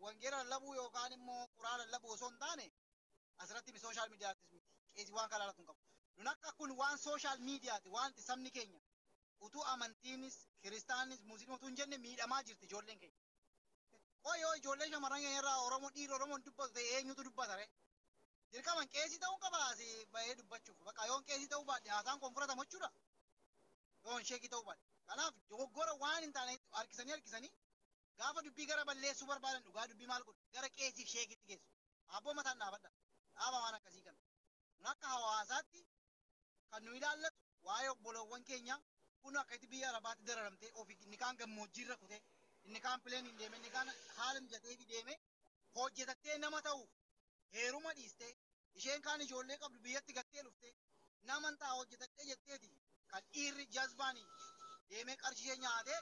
Wangeela lallabuu yookaan immoo quraana lallabuu osoo hin taane, asirratti social mediaattis miti. Qeesii waan kana laatu hin qabu. Nun akka kun waan social mediaati, wanti sabni keenya utuu amantiinis kiristaanis musliima utuu hin jenne miidhamaa jirti ijoolleen keenya. Qoy, yoo ijoollee shamarran keenya irraa Oromoo, dhiirri Oromoon dubbatu ta'e, eenyutu dubbata ree? Dirqaman qeesii ta'uu qaba asii bahee dubbachuuf. Bakka yoon qeesii ta'uu baadhe, haasaan kun fudhatamu jechuudha. Yoon sheekii ta'uu baadhe. Kanaaf dogoggora waan hin taane harkisanii harkisanii gaafa dubbii gara balleessuu barbaadan, dhugaa dubbii maal godhu? Gara qeesiif sheekitti geessu. Abboo, mataan dhaabadha. Dhaaba waan akkasii kana. Kun akka hawaasaatti kan nu ilaallatu waa'ee obboloowwan keenya kun akkatti biyya Arabaatti dararamtee ofii, inni kaan gammoojjiirra kutee, inni kaan planeiin deeme, inni kaan haala mijateefi deeme hojjetattee nama ta'uuf heeruma dhiistee, isheen kaan ijoollee qabdu biyyatti gattee dhuftee naman ta'a hojjetattee jetteeti, kan dhiirri jazbaanii deemee qarshii ishee nyaatee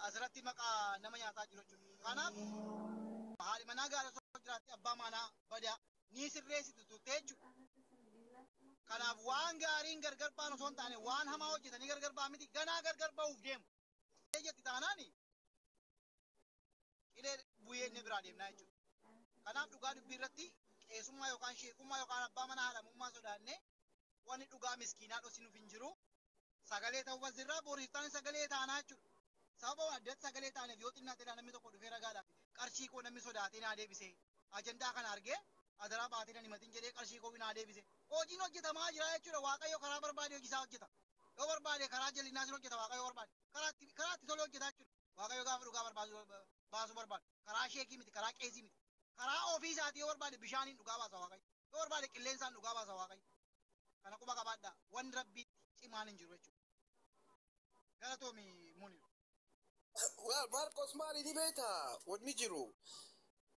asirratti maqaa nama nyaataa jiru jechuudha. Kanaaf haadhi manaa gaarii osoo jiraatte abbaa manaa badaa ni sirreessitu turte jechuudha. Kanaaf waan gaariin gargar ba'an osoo hin taane, waan hamaa hojjetanii gargar ba'an miti, ganaa gargar ba'uuf deemu. Jetti taanaani qilee bu'ee inni biraa deemnaa jechuudha. Kanaaf dhugaa dubbii irratti qeesummaa yookaan sheekummaa yookaan abbaa manaa haadhamummaa sodaannee wanni dhugaa miskiinaa dhosinuuf hin jiru. Sagalee ta'uu asirraa boriiftaan sagalee taanaa jechuudha. Sababa waan addatti sagalee taaneef, yoo xinnaate namni tokko dhufee ragaadhaaf qarshii koo namni sodaatee naa deebise. Ajandaa kana argee adaraa baatee nan himatin jedhee qarshii koo naa deebise. Hojiin hojjetamaa jira jechuudha. Waaqayyo karaa barbaade hojii isaa hojjeta. Yoo barbaade karaa jallinaa sin hojjeta Waaqayyo barbaade. Karaa itti tole hojjeta jechuudha. Waaqayyo gaafa dhugaa barbaadu baasuu barbaade. Karaa sheekii miti, karaa qeesii miti. Karaa ofii isaatii yoo barbaade bishaaniin dhugaa baasa Waaqayyo. Yoo barbaade qilleensaan dhugaa baasa Waaqayyo. Kana quba qabaadhaa. Wanni Rabbiitti cimaan hin jiru jechuudha. Galatoomi, Munir. Well, Marcos, maali ni beektaa wanni jiru?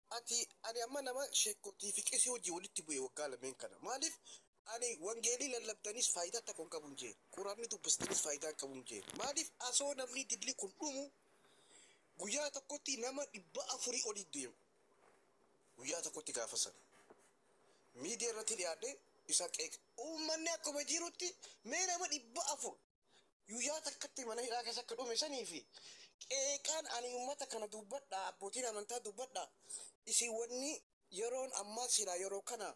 Ati ani amma nama sheekotii fi qeesii hojii walitti bu'e waggaa lameen kana. Maaliif ani wangeelii lallabdanis faayidaa takka hin qabu hin jee. Quraanni dubbistanis faayidaa hin qabu hin jee. Maaliif asoo namni dilli kun dhumu guyyaa tokkotti nama 400 olii deemu. Guyyaa tokkotti gaafa sana. Miidiyaa irratti dhiyaadhe isa qeeqa. Uummanni akkuma jirutti mee nama 400 guyyaa takkatti mana hidhaa keessa akka dhume sanii fi qeeqaan ani uummata kana dubbadha, abbootiin amantaa dubbadha, isin wanni yeroon ammaa silaa yeroo kana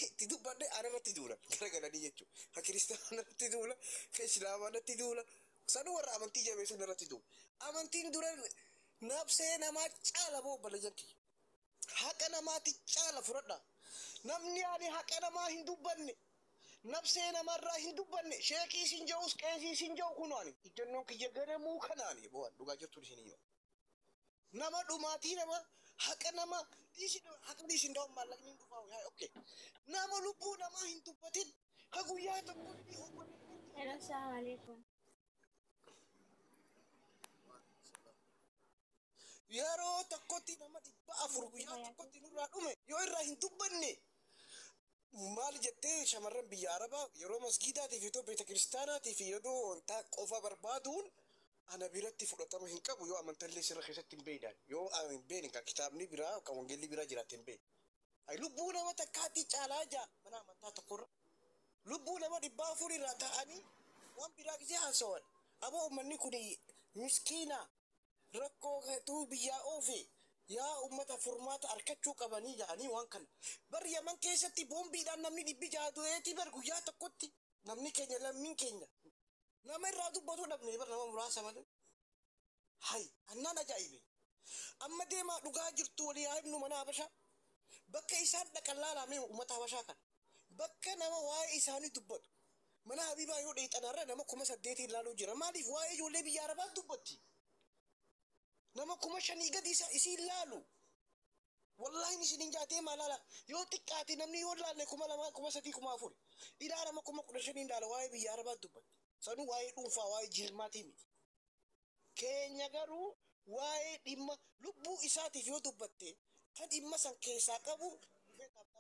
itti dubbadhe ana irratti duula garagalanii jechuudha. Ka kiristaanaa irratti duula, ka islaamaa irratti duula, sanuu warra amantii jabeessan irratti duula. Amantiin dura nabsee namaa caala boo obboleeyyan kiyya. Haqa namaati caala fudhadha. Namni ani haqa namaa hin dubbanne, nabsee namarraa hin dubbanne, sheekii isin jedhus qeesii isin jedhu, kun ani ijjannoon kiyya ganamuu kanaani bo'an dhugaa jirtuun isin hima. Nama dhumaatii nama haqa nama dhiisi, haqa dhiisi, hin da'u maallaqni hin dhufaa yaa okay. Nama lubbuu namaa hin dubbatin ka guyyaa tokko ni Hello, assalamu alaikum. Yeroo tokkotti nama 400 guyyaa tokkotti nurraa dhume yoo irraa hin dubbanne maal jettee? Shamarran biyya Arabaa yeroo masgiidaatiif, yeroo beeta kiristaanaatiif, yeroo wanta qofa barbaaduun ana biratti fudhatama hin qabu. Yoo amantallee sirra keessatti hin beeknaan, yoo hin beekne, kan kitaabni biraa kan wangeelli biraa jiraate hin beekne. Ay, lubbuu nama takkaatti caalaa jaa mana amantaa tokkorra lubbuu nama 400 irraa ta'anii waan biraa gisee haasawan. Aboo, uummanni kun miskiina rakkoo tuu biyyaa oofe, yaa ummata furmaata argachuu qabanii jedhanii waan kana. Bar Yaman keessatti boombiidhaan namni 600 du'eeti bar guyyaa tokkotti. Namni keenya, lammiin keenya nama irraa dubbatu dhabne bar, nama muraasa malee. Hay, annaan ajaa'ibe. Amma deemaa dhugaa jirtu walii haa himnu. Mana Habashaa bakka isaan dhaqan laalamee ummata Habashaa kana bakka nama waa'ee isaanii dubbatu mana Habiibaa yoo dheexanarra nama 8000 ilaaluu jira. Maaliif? Waa'ee ijoollee biyya Arabaa dubbatti. Nama 5000 gadi isa isii ilaalu. Wallaahi isin hin jaatee maalaala yoo xiqqaate namni yoo ilaalle 2000, 3000, 4000 ilaa nama 15,000 ilaala. Waa'ee biyya Arabaa dubbatti. Sanuu waa'ee dhuunfaa, waa'ee jilmaatii miti. Keenya garuu waa'ee dhimma lubbuu isaatiif yoo dubbatte, kan dhimma san keessaa qabu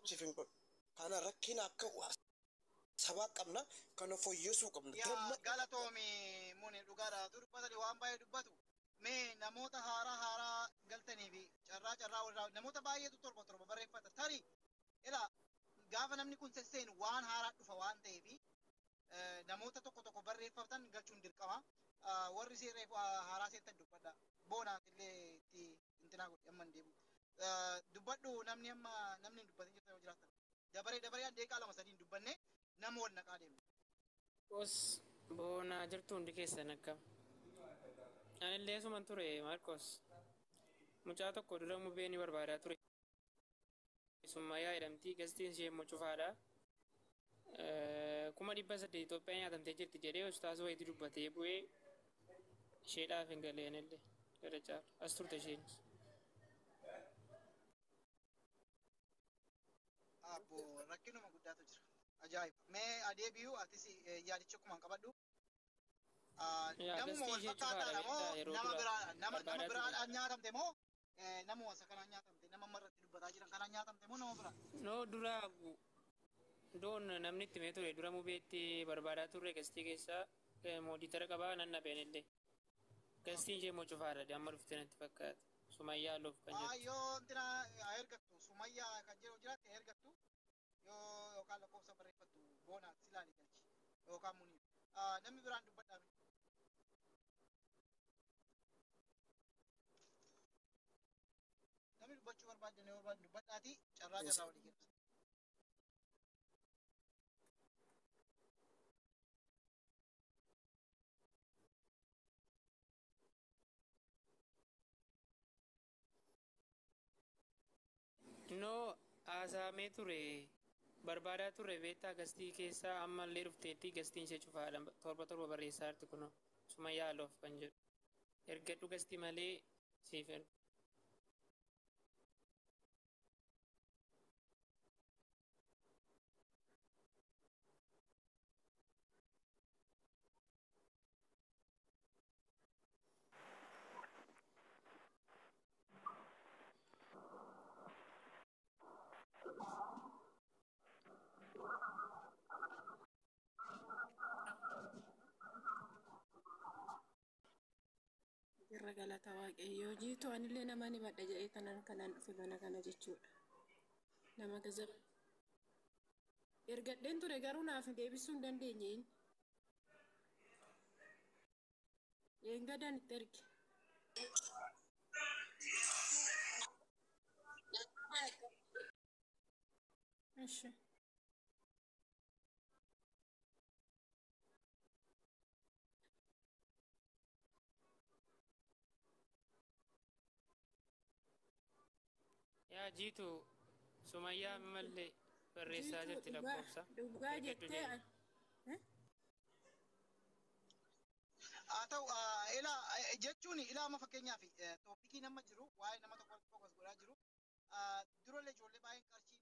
siif hin godhu. Kana rakkina akka sabaa qabna, kana fooyyessuu qabna. Yaa galatoomi Muni, dhugaadha. Dubbatani waan baay'ee dubbatu. Mee namoota haaraa haaraa galtanii fi carraa carraa walirraa namoota baay'eetu torba torba barreeffata. Tarii ila gaafa namni kun sesseenu waan haaraa dhufa waan ta'eef, namoota tokko tokko barreeffatan galchuun dirqama. Warri seeree haaraa seentan dubbadha. Boonaan illee itti intinaa godhi amma hin deemu. Dubbadhu namni amma namni hin dubbatin jirta yoo jiraatan. Dabaree dabaree deeqaa lama sadiin dubbanne nama wal naqaa deemna. Marqos boonaa jirtu hundi keessan akkam. Anillee suman ture Marqos. Mucaa tokko dura mubee ni barbaadaa ture. Summayyaa jedhamti gastiin ishee immoo cufaadha. 800,000 Itoophiyaa nyaatamtee jirti jedhee ustaas wayitii dubbatee bu'ee isheedhaaf hin galee anillee gara caalu. As turte isheenis. Abbo rakkinuma guddaatu jira. Ajaa'iba. Mee adeebi'u atis yaadicha akkuma qabadhu. Yaa Namuma gastii wal ishee cufaadha fakkaataadha beektaa moo yeroo nama dura biraa nama nama barbaadaa ture. biraadhaan nyaatamte moo namuma isa kanaan nyaatamte nama amma irratti dubbataa jiran kanaan nyaatamte moo nama biraa? No dura doon namni itti mee ture dura mubeetti barbaadaa turre gastii keessaa mooditara qabaa nan nabeen illee. Gastiin ishee immoo cufaadha amma dhufte natti fakkaata. Sumayyaa loof kan jettu. Yoo intina ergattu Sumayyaa kan jedhu jiraatte ergattu yoo yookaan lakkoofsa barreeffattu boona silaali galchi yookaan muniif. Namni biraan dubbadhaa. Namni dubbachuu barbaaddan yoo barbaaddan dubbadhaati carraa carraa walii kenna. No haasaamee ture barbaadaa ture beektaa gastii keessaa ammallee dhufteetti gastiin ishee cufaadha torba torba barreessaa jirti kunoo Sumayyaa loof kan jedhu. Ergadhu gastii malee siif ergu. Irra galata waaqayyoo jiitu anillee nama ni badha jedhee kanan kanaan dhufe mana kana jechuudha. Nama gaza ergadheen ture garuu naaf deebisuu hin dandeenye inni. Eengadaan itti erge. Ishi. Yaa jiitu Sumayyaa ammallee barreessaa Jiitu jirti dhugaa lakkoofsa. dhugaa Ergadhu jettee jedhe. Haa ta'u ilaa jechuun ilaa amma fakkeenyaaf tooppikii nama jiru waa'ee nama tokko focus godhaa jiru. Durallee ijoollee baay'een qarshii